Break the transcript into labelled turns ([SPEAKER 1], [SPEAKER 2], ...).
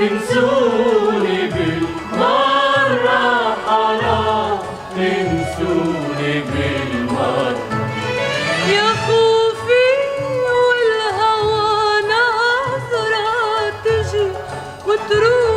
[SPEAKER 1] تنسوني بالمرة، حرام تنسوني بالمرة.
[SPEAKER 2] يا خوفي والهوى نظرة تجي وتروح.